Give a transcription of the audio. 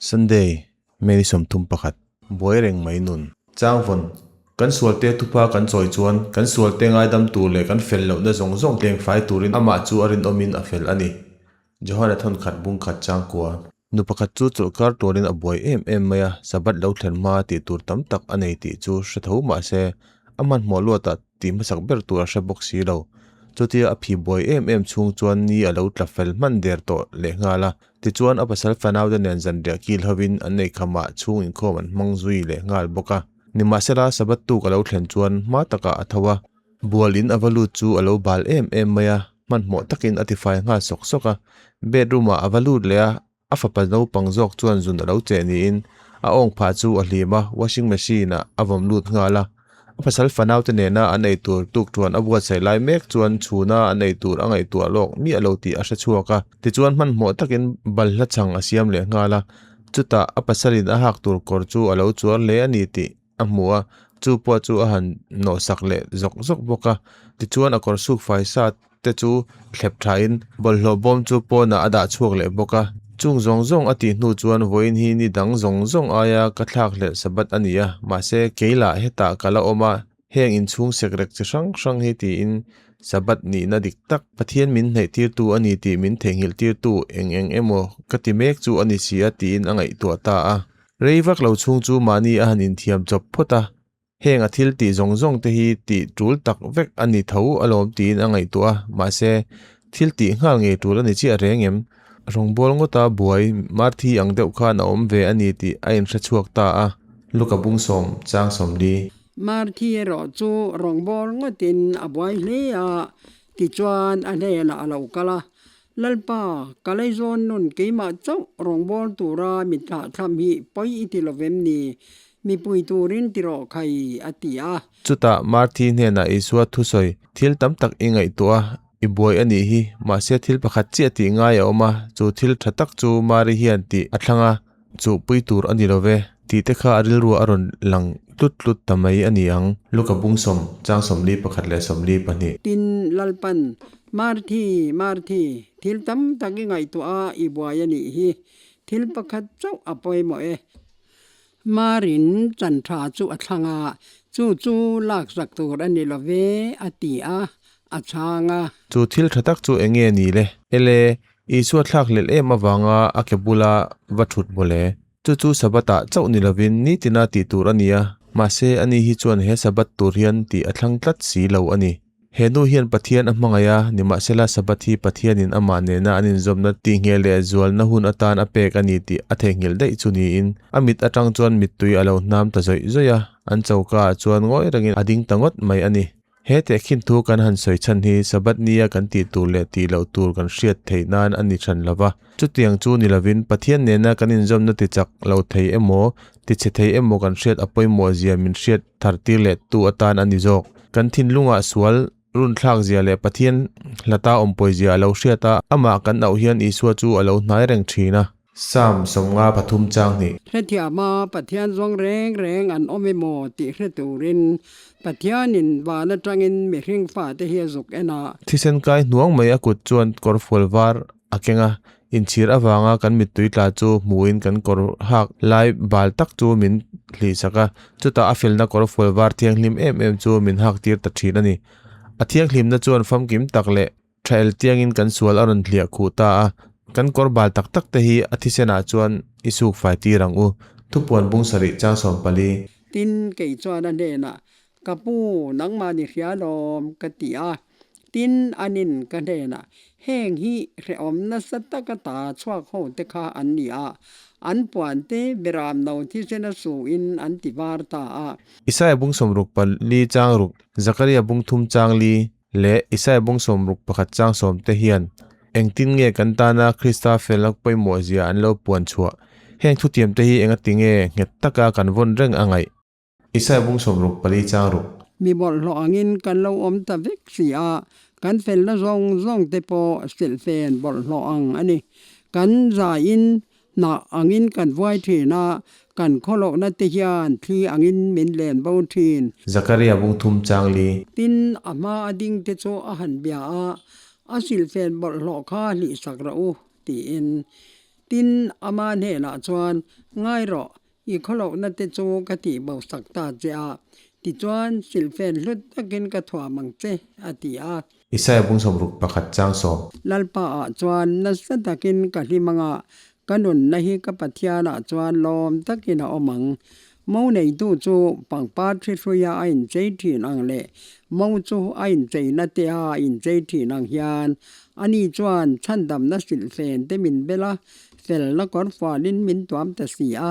Sunday, May ni 31. Buai reng mai nun. Changvawn, Kan sualte thupa kan chawi chuan kan sualte ngaidam tur leh kan fel lohna zawng zawng tleng fai turin amah chu a rinawmin a fel a ni. Johana thawnkhat bung khat changkua. Nu pakhat chu chawlhkar tualin a buai em em mai a, Sabbath lo thlen hma tih tur tam tak a nei tih chu hre tho mah se, a hmanhmawh luatah tih hmasak ber tur a hre bawk si lo. Chutia a phi buai em em chhung chuan ni a lo tla fel hman der tawh lehnghal a, Tichuan a pasal fanaute nen zanriah kil hovin an neikhamah chhung inkhawm an hmang zui leh nghal bawk a. Nimahsela Sabbath tuk a lo thlen chuan hma takah a tho a, bual in a va lut chu a lo bal em em mai a, hmanhmawh takin a tifai nghal sawk sawk a. Bedroom ah a va lut leh a, a fapa naupang zawk chuan zun a lo cheh niin a awng phah chu a hlim a, washing machine ah a vawm lut nghal a. A pasal fanaute nena an ei tur tukṭhuan a buatsaih lai mek chuan chhuna an ei tur a ngaihtuah lawk miah lo tih a hre chhuak a. Tichuan hmanhmawh takin balhla chhang a siam leh nghal a. Chutah a pasalin a hak tur kawr chu a lo chuar hle a ni tih a hmu a, chu pawh chu a han nawhsak leh zawk zawk bawk a. Tichuan a kawr suk fai sa te chu thlep thain bawlhhlawh bawm chu pawnah a dah chhuak leh bawk a. Chung zawng zawng a tih hnu chuan vawiin hi ni dang zawng zawng aia ka thlak hlelh Sabbath a ni a, mahse keilah hetah ka la awm a, heng inchhung sekrek chi hrang hrang hi tiin Sabbath nihna dik tak Pathian min hnaihtirtu a ni tih min theihnghilhtirtu eng eng emaw ka ti mek chu a ni si a tiin a ngaihtuah ta a. Rei vak lo chhung chu mahni a han inthiam chawp phawt a, Heng a thil tih zawng zawng te hi tih tul tak vek a ni tho alawm tiin a ngaihtuah a, mahse, thil tih nghal ngei tul a ni chiah reng em? Rawngbâwl ngawta buai Marthi ang deuh khan a awm ve a ni tih a inhre chhuak ta a. Luka bung sawm chang sawmli. Marthi erawh chu rawngbâwl ngawtin a buai hle a, tichuan a hnenah a lo kal a, Lalpa, ka leizawn nun keimah chauh rawngbâwl tura mi thlahthlam hi pawi i ti lovem ni? Mipui turin ti rawh khai, a ti a. Chutah Marthi hnenah Isua thusawi, Thil tam tak i ngaihtuah a, i buai a nih hi, mahse thil pakhat chiah tih ngai a awm a, chu thil tha tak chu Mari hian tih a thlang a, chuhpui tur a ni lo ve, tih te kha a rilruah a rawn lang tlut tlut ta mai a ni ang. Luka bung sawm, chang sawmli pakhat leh sawmli pahnih. Tin, Lalpan, Marthi, Marthi, thil tam tak i ngaihtuah a, i buai a nih hi, thil pakhat chauh a pawimawh e. Marin chan tha chu a thlang a, chu chu laksak tur a ni lo ve, a ti a, a chhang a. Chu thil tha tak chu eng nge ni le? Ele, Isua thlak hlelh em avanga a ke bula va thut maw le? Chu chu Sabbath-ah chauh ni lovin nitina tih tur a ni a, mahse ani hi chuan he Sabbath tur hian tih a thlang tlat si lo a ni. He nu hian Pathian a hmangaih a, nimahsela Sabbath hi Pathianin amah nena an inzawmna tihngel leh zualna hun atan a pek a ni tih a theihnghilh daih chu niin a mit atang chuan mittui a lo hnam ta zawih zawih a, an choka ah chuan ngawi rengin a ding ta ngawt mai a ni. He tehkhin thu kan han sawi chhan hi Sabbath nia kan tih tur leh tih loh tur kan hriat theih nan a ni hran lo va. Chutiang chu ni lovin Pathian nena kan inzawmna ti chak lo thei emaw, ti chhe thei emaw kan hriat a pawimawh zia min hriat thar tir leh tu atan a ni zawk. Kan thinlungah sual runthlak zia leh Pathian hlata awmpawi zia a lo hriat a, amah kan auh hian Isua chu a lo hnai reng thin a. Psalm sawmnga pathum chang hnih. Hrethiama Pathian zawng reng reng an awm emaw tih hre turin Pathianin van atangin mihring fate hi a zuk en a. Thisen kai hnuang mai a kut chuan kawr fual var a keng a, inchhir avanga kan mittui tla chu hmuin kan kawr hak lai bal tak chu min hlihsak a, chutah a felna kawr fual var thianghlim em em chu min hak tir ta thin a ni. A thianghlimna chuan famkim tak leh Tha el tiangin kan sual a rawn hliah khuh ta a, kan kawr bal tak tak te hi a thisenah chuan i suk fai tir ang u. Thupuan bung sarih chang sawm pali. Tin, kei chuan a hnenah, Ka pu, nangmah ni hria lawm, ka ti a. Tin, anin ka hnenah, Heng hi hrehawm nasa taka ta chhuak ho te kha an ni a, an puan te beram no thisena suin an ti var ta a. Isaiah bung sawmruk pali chang ruk, Zakaria bung thum chang li, leh Isaiah bung sawmruk pakhat chang sawm te hian engtin nge kan tana Krista felna pawimawh zia an lo puan chhuah? Heng thutiam te hi engati nge nghet taka kan vawn reng a ngaih? Isaiah bung sawmruk pali chang ruk. Mi bawlhhlawh angin kan lo awm ta vek si a, kan felna zawng zawng te pawh silhfen bawlhhlawh ang a ni. Kan zaiin Hnah angin kan vuai thin a, kan khawlohna te hian thli angin min len bo thin. Zakaria bung thum chang li. Tin, a hma a ding te chu a han bia a, a silhfen bawlhhlawh kha hlihsak rawh u, tiin. Tin, ama hnenah chuan, Ngai rawh, i khawlohna te chu ka tih bo sak ta che a, tichuan silhfen hlut takin ka thuam ang che, a ti a. Isaia bung 61 chang sawm. Lalpa ah chuan nasa takin ka hlim anga, ka nunna hi ka Pathianah chuan lawm takin a awm ang. Mo neitu chu pangpar thi hruia a inchei thin ang leh mo chu a incheina te a inchei thin ang hian ani chuan chhandamna hrilhfen te min bel a, felna kawrfualin min tuam ta si a.